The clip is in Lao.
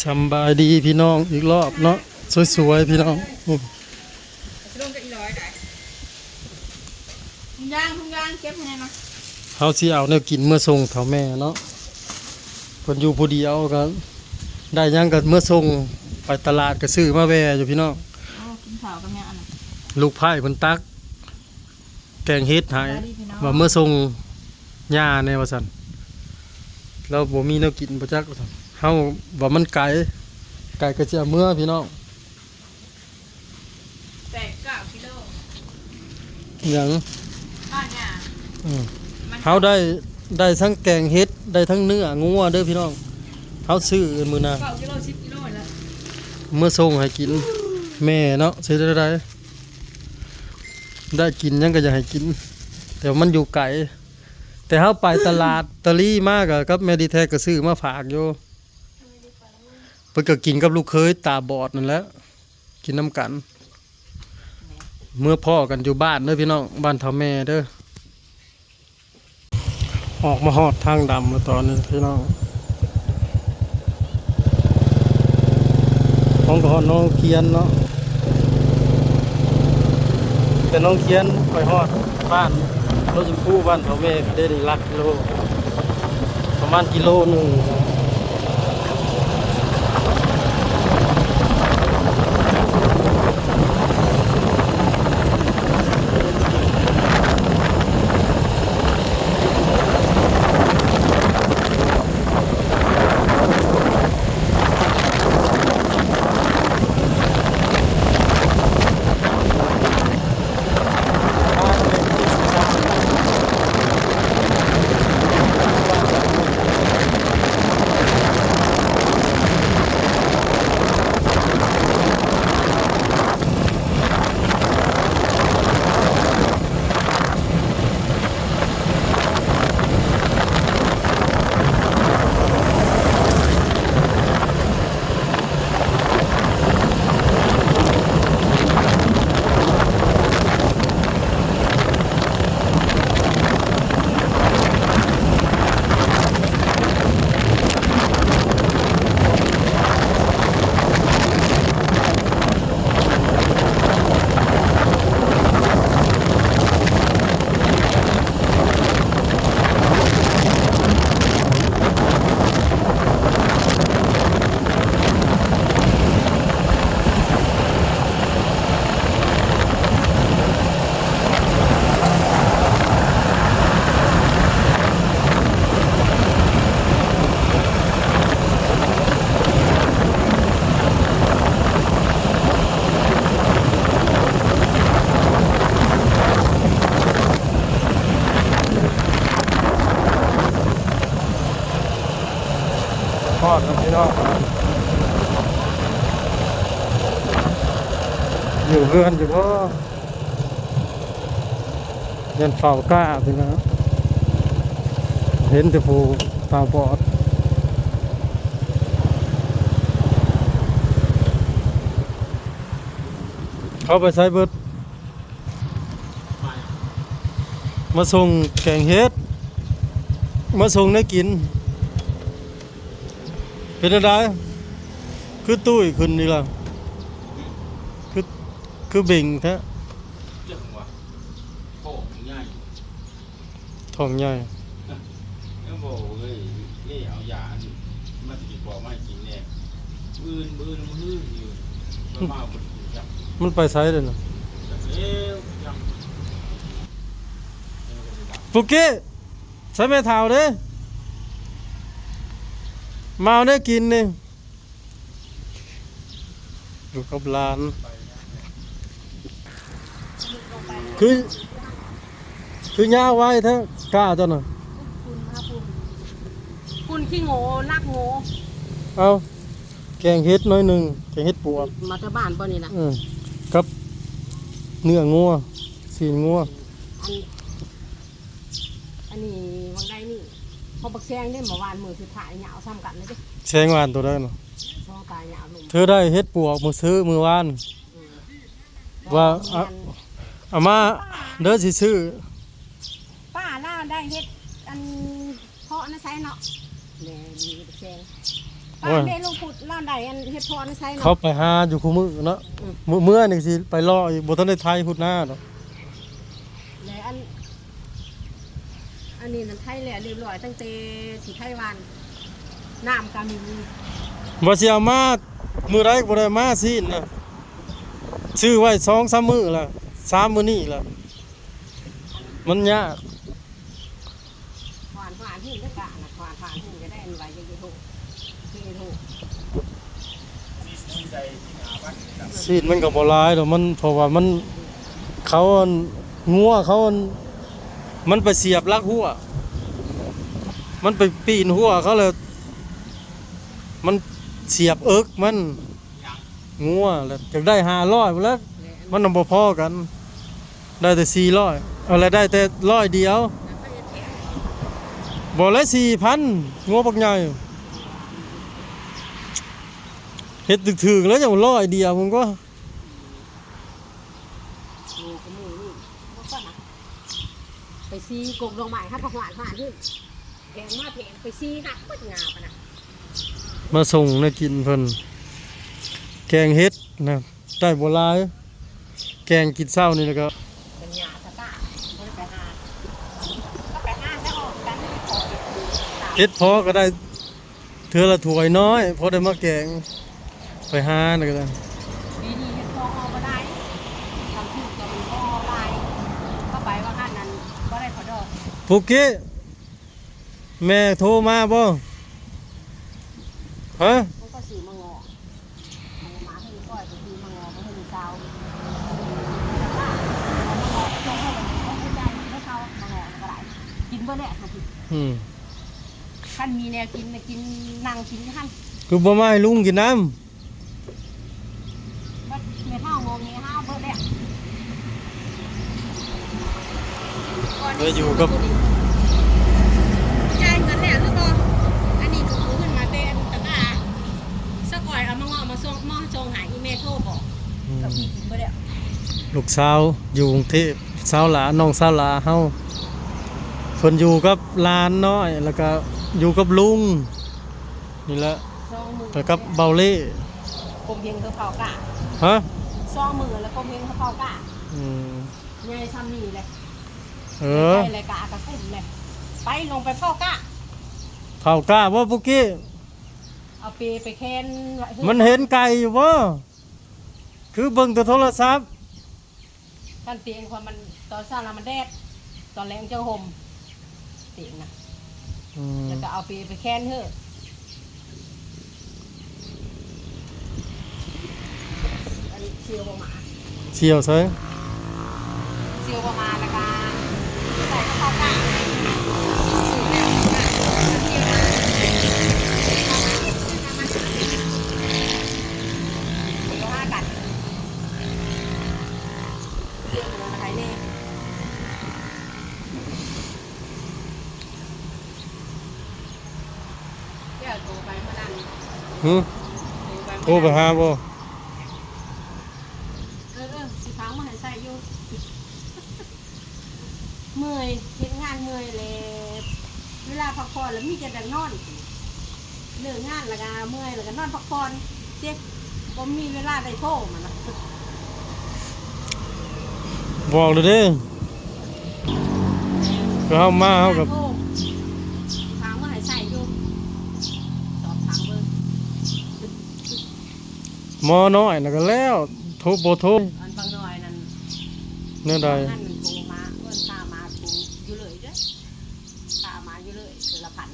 ສຳບາຍດີພີ່ນ້ອງອີກລອບເນາະ ສວຍໆ ພີ່ນ້ອງ. ອືມ ລົງກັບອີຫຼອຍໄດ໋. ທຸງຢາງ ທຸງຢາງເກັບໃຫ້ແດ່ມາ. ເຮົາຊິເອົາແນວກິນເມືອສົ່ງເຖົ້າແມ່ເນາະ ເພິ່ນຢູ່ຜູ້ດຽວກໍໄດ້ຫຍັງກໍເມືອສົ່ງ ໄປຕະຫຼາດກໍຊື້ມາແວ່ຢູ່ພີ່ນ້ອງ. ໂອ້ ກິນເຂົ້າກັບຫຍັງອັນນັ້ນ? ລູກໃພ້ເພິ່ນຕັກ ແກງເຫັດໃຫ້ ສະບາຍດີພີ່ນ້ອງ ວ່າເມືອສົ່ງຍ່າແດ່ວ່າຊັ້ນ ລາວບໍ່ມີແນວກິນບໍ່ຈັກວ່າຊັ້ນ. ເຮົາວ່າມັນໄກ ໄກກໍຊິເອົາເມືອພີ່ນ້ອງ. ແປດເກົ້າກິໂລ ຫຍັງ ບ້ານຍ່າ. ອືມ ເຮົາໄດ້ ໄດ້ທັງແກງເຫັດ ໄດ້ທັງເນື້ອງົວເດີພີ່ນ້ອງ. ເຮົາຊື້ມື້ນະ ເກົ້າກິໂລ ສິບກິໂລແລ້ວ ເມືອສົ່ງໃຫ້ກິນ. ແມ່ເນາະ ຊິໄດ້ ໄດ້ກິນຫຍັງກໍຢາກໃຫ້ກິນ ແຕ່ວ່າມັນຢູ່ໄກ. ແຕ່ເຮົາໄປຕະຫຼາດຕະລີມາກໍກັບແມ່ດີແທັກກໍຊື້ມາຝາກຢູ່. ເພິ່ນກໍກິນກັບລູກເຂີຍຕາບອດນັ້ນແຫຼະ ກິນນຳກັນ. ເມືອພໍ້ກັນຢູ່ບ້ານເດີພີ່ນ້ອງ ບ້ານເຖົ້າແມ່ເດີ. ອອກມາຮອດທາງດຳແລ້ວຕອນນີ້ພີ່ນ້ອງ. ຂອງກໍຮອດໜອງຂຽນເນາະ ແຕ່ໜອງຂຽນໄປຮອດບ້ານໂນນຊົມພູ ບ້ານເຖົ້າແມ່ເດ້ ນີ້ຫຼັກກິໂລ ປະມານກິໂລໜຶ່ງ. ຮອດແລ້ວພີ່ນ້ອງ ຢູ່ເຮືອນຢູ່ບໍ່? ຢ້ານຟ້າວກ້າພີ່ນ້ອງ ເຫັນແຕ່ຜູ້ຕາບອດ. ເຂົາໄປໃສເບິດ? ມາສົ່ງແກງເຫັດ ມາສົ່ງແນວກິນ. ເປັນຈັ່ງໃດ? ຄືຕຸ້ຍຂຶ້ນນີ້ລະ ຄື ຄືເບັ່ງແທ້. ຈັ່ງວ່າ ທ້ອງໃຫຍ່ ທ້ອງໃຫຍ່. ຍັງບໍ່ເລີຍ ເລີຍເອົາຢາອັນ ມັນຊິບອກມາໃຫ້ກິນແດ່. ມື້ອື່ນ ມື້ອື່ນ ມື້ຮືຢູ່ ມັນມາບໍ່ໄດ້ຈັກ ມັນໄປໃສເດ້ນະ? ຈັກແລ້ວ ຈັກ ປຸກກີ້ ໃສ່ແມ່ເຖົ້າເດ້ ມາເອົາແນວກິນນີ້. ຢູ່ກັບຫຼານ ຄື ຄືຍາວໄວແທ້ກ້າເຈົ້ານະ. ຝຸ່ນມາ ຝຸ່ນ ຝຸ່ນຂີ້ໂງ່ ນັກໂງ່. ເອົາ ແກງເຫັດໜ້ອຍໜຶ່ງ ແກງເຫັດປວກ ມາແຕ່ບ້ານບໍ່ນີ້ນະ? ເອີ ກັບເນື້ອງົວ ຊີ້ນງົວ. ອັນ ອັນນີ້ຫວ່າງໃດນີ້ ຂອງບັກແຊງເດ້ ເມື່ອວານມື້ສຸດທ້າຍ ຍາວສ່ຳກັນເລີຍເດ້. ແຊງຫວ່ານໂຕໃດນະ? ສອງຕາຍາວລົງ. ເທີໄດ້ເຫັດປວກມື້ຊື້ ມື້ວານ ອືມ ວ່າ ເອົາ ເອົາມາເດີ ຊິຊື້. ປ້າລາວໄດ້ເຫັດ ອັນ ເພາະນະໃສເນາະ ແມ່ມີບັກແຊງ. ປາ ໂອ້ຍ ແມ່ລູກພຸດລາວໄດ້ອັນເຫັດເຜາະໃນໄຊເນາະ ເຂົາໄປຫາຢູ່ຄູ່ມື້ເນາະ. ອືມ ມື້ ມື້ນີ້ຊິໄປເລາະອີກ ບໍ່ທັນໄດ້ໄຖພຸດນາດອກ. ແລະອັນ ອັນນີ້ນັ້ນໄຖແລ້ວຮຽບຮ້ອຍ ຕັ້ງແຕ່ຊິໄຖຫວ່ານ ນ້ຳກໍມີ. ວ່າຊິເອົາມາມື້ໃດກໍບໍ່ໄດ້ມາຊີ້ນນະ ຊື້ໄວ້ສອງສາມມື້ລະ ສາມມື້ນີ້ລະ ມັນຍາກ. ຫວານຫວານຫີນເດ້ອກະນະ ຫວານຫວານຫີນກໍໄດ້ ອັນວ່າຢ່າເຮັດໂຫ ເຮັດໂຫ. ຊີ້ນມັນກໍບໍ່ຫຼາຍດອກ ມັນ ເພາະວ່າມັນ ເຂົາອັນ ງົວເຂົາອັນ ມັນໄປສຽບຫຼັກຮົ້ວ ມັນໄປປີນຮົ້ວເຂົາແລ້ວ ມັນສຽບເອິກມັນ ງົວແລ້ວ ຢາກໄດ້ຫ້າຮ້ອຍພຸ້ນແຫຼະ ມັນນຳບໍ່ພໍກັນ ໄດ້ແຕ່ສີ່ຮ້ອຍ ເອົາລະໄດ້ແຕ່ຮ້ອຍດຽວ. ບໍ່ແລະ ສີ່ພັນ ງົວບັກໃຫຍ່ ເຮັດຖືກໆ ແລ້ວຈັ່ງຮ້ອຍດຽວພຸ້ນກວ່າ. ໂອ້ ກະມື້ນີ້ບໍ່ກັນນະ ໄປຊີ້ກົກດອກໄມ້ ຫາກະຫວານຫວານຂຶ້ນ ແພງມາແພງ ໄປຊີ້ຫັກເບິດງາປະນະ. ມາສົ່ງແນວກິນເພິ່ນ ແກງເຫັດນະ ໄດ້ບໍ່ຫຼາຍ ແກງກິນເຊົ້ານີ້ແລ້ວກໍ ເຫັດເຜາະກໍໄດ້ເທື່ອລະຖ້ວຍນ້ອຍ ພໍໄດ້ມາແກງ ໄປຫານັ້ນກໍໄດ້. ປີນີ້ເຫັດເຜາະອອກບໍ່ຫຼາຍ ທຳຖືກກໍມີບໍ່ອອກຫຼາຍ ເຂົ້າໄປວ່າຫັ້ນນັ້ນບໍ່ໄດ້ພໍດອກ. ປຸກກີ້ ແມ່ໂທມາບໍ່? ຮະ? ມັນກໍຊື້ມາງອກ ໂທມາເພິ່ນກໍຊື້ມາງອກ ເພິ່ນເຊົາ ມາງອກກໍສົ່ງໃຫ້ເຂົາ ເຂົາກໍໄດ້ ກິນເບິດແລ້ວ. ອືມ ຄັນມີແນວກິນນະ ກິນ ນັ່ງກິນຢູ່ຫັ້ນ ຄືບໍ່ມາໃຫ້ລຸງກິນນຳ? ບັດແມ່ເຖົ້າງໍແງຫາເບິດແລ້ວ ເອີ ຢູ່ກັບ ຈ່າຍເງິນແລ້ວຫຼືບໍ່? ອັນນີ້ກໍກູ້ເງິນມາແຕ່ອັນຕະກ້າ ສະກອຍເອົາມາເງາະມາສົ່ງ ມາສົ່ງໃຫ້ອີ່ແມ່ໂທບອກ ອືມ ກໍກິນເບິດແລ້ວ. ລູກສາວຢູ່ກຸງເທບ ສາວຫຼ້າ ນ້ອງສາວຫຼ້າເຮົາ ເພິ່ນຢູ່ກັບຫຼານນ້ອຍ ແລ້ວກໍຢູ່ກັບລຸງ ນີ້ແຫຼະ ສອງມື້ ໄປກັບເບົາເລ້ ກົມເຮັງຄືເຜົາກ້າ ຮະ? ສອງມື້ແລ້ວກົມເຮັງຄືເຜົາກ້າ ອືມ ໃຫຍ່ຊ່ຳນີ້ແຫຼະ ເອີ ໄດ້ແລ້ວກະກະກຸ້ມແຫຼະ ໄປລົງໄປເຜົາກ້າ ເຜົາກ້າບໍ່ປຸກກີ້? ເອົາເປໄປແຄນ ມັນເຫັນໄກຢູ່ບໍ່? ຄືເບິ່ງແຕ່ໂທລະສັບ ຄັນຕຽງຂ້ອຍມັນ ຕອນເຊົ້າລະມັນແດດ ຕອນແລງຈັ່ງຫົ່ມຕຽງນະ ອືມ ແລ້ວກໍເອົາເປໄປແຄນເຮີ ອັນນີ້ສ່ຽວບໍ່ມາ ສ່ຽວໃສ? ສ່ຽວບໍ່ມາ ແລ້ວກໍໃສ່ກະເພາະກາ ຫື? ໂທໄປຫາບໍ່? ເອີ ເອີ ຊິຝາກມາໃຫ້ໃຊ້ຢູ່. ເມື່ອຍ ເຮັດງານເມື່ອຍແລ້ວ ເວລາພັກຜ່ອນລະມີແຕ່ຢາກນອນ. ເລີກງານລະກະເມື່ອຍລະກະນອນພັກຜ່ອນເຈັກ ບໍ່ມີເວລາໄດ້ໂທມານະ. ບອກເລີຍເດ້ ຄືເຮົາມາເຮົາກໍ ໂທ ຊິຝາກມາໃຫ້ໃຊ້ຢູ່ ສອບຖາມເບິ່ງ. ໝໍນ້ອຍນະກໍແລ້ວ ໂທບໍ່ໂທ ອັນບັກນ້ອຍນັ້ນ ແນວໃດ? ນັ້ນມັນໂທມາ ເອີ້ນພາມາໂທຢູ່ເລີຍເດີ້ ພາມາຢູ່ເລີຍ ເທື່ອລະພັນ.